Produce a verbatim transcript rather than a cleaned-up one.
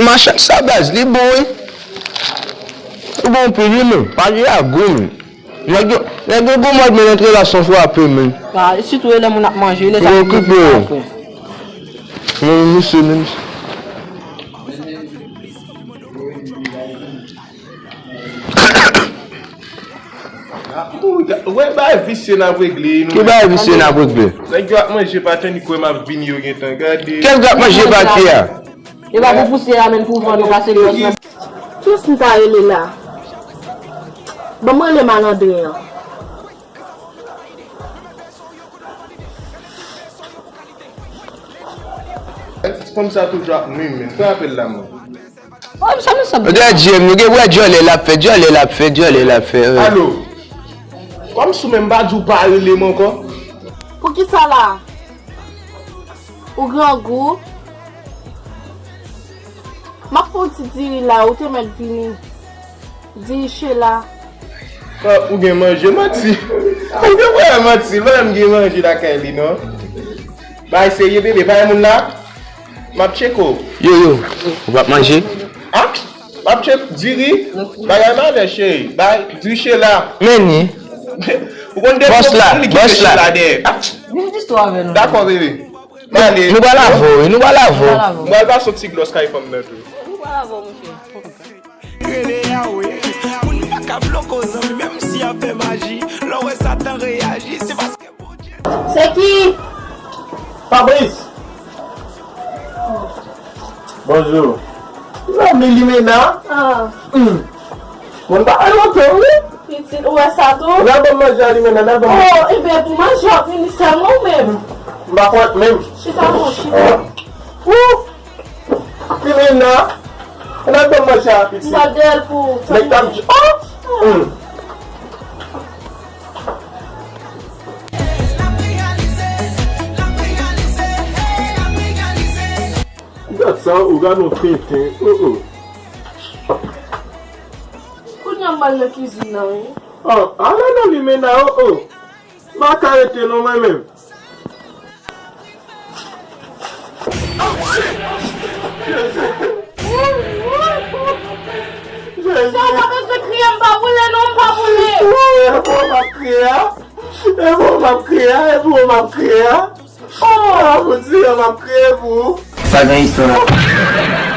Machann sa baz, li bon wi. Li bon anpil wi men. Pale a gou men. Nèg yo, nèg yo gwo mòd men antre la san frape men. Sitou e lè moun ap manje, e lè sa. Yo okipe yo. Men misye menm. Wè bay visye n ap regle. Ki bay visye n ap regle? Nèg yo ap manje pate ni kwè m ap vini yo gentan gade. Kèl gad manje pate a? E pa pou pousyè a menm pou vann ou pase gòch nan. Kiyès m ta rele la? Ban m rele malandren an. Ti fanm sa toujou ap nwi m men. Frape l la mwen. Ou te di m nou gen wè dyòlè l ap fè, dyòlè l ap fè, dyòlè l ap fè. Alo. Kòm sou men m pa di w pa rele m ankò. Poukisa la? Ou grangou? M ap fè yon ti diri la, ou te mèt vini. Diri Chela. Ah, ou gen manje, manti. Ou gen wè manti, lè m gen manje lakay li, non. Bay serye, bebe, bay moun la. M ap tcheke w. Yo, yo, ou p ap manje? Ah, m ap tcheke diri. Bagay malè, cheri. Bay diri Chela. Men ni. Ou konn de bòs la, bòs la. Chela dèyè. Ah. Vin jis tou avè nou. Dakò, bebe. Nou pral avè w, wi, nou pral avè w. M pral pase yon ti glòs kay fanm nan tou. Nou pral avè w, monchè. Rele a wi. Moun pa ka bloke w, zanmi, menm si y ap fè maji. Lè w wè Satan reyaji, se paske Bondye. Se ki? Fabrice. Bonjou. Zanmi Limena. Ah. Hmm. Moun pa wè lontan, wi. Pitit, ou wè sa tou? N al ban m manje a Limena, n al ban m manje. Oh, ebyen, pou manje w ap vini sèlman ou menm? M pa kwè menm. Chita non, chita. Wou! Limena, n al ban m manje a, pitit. M pa dèyè l pou ou. Nèg t ap di, oh! Hmm. Gad sa, ou gad yon tenten. Oh, oh. Kounye a m pral nan kizin nan, wi. Oh, ala non Limena, oh, oh. M pa ka rete non, mwen menm. Sa w pa bezwen kriye, m pa boule non, m pa boule. E pou w m ap kriye a? E pou w m ap kriye a? E pou w m ap kriye a? Oh, Bondye, m ap kriye pou ou. Pa gen istwa.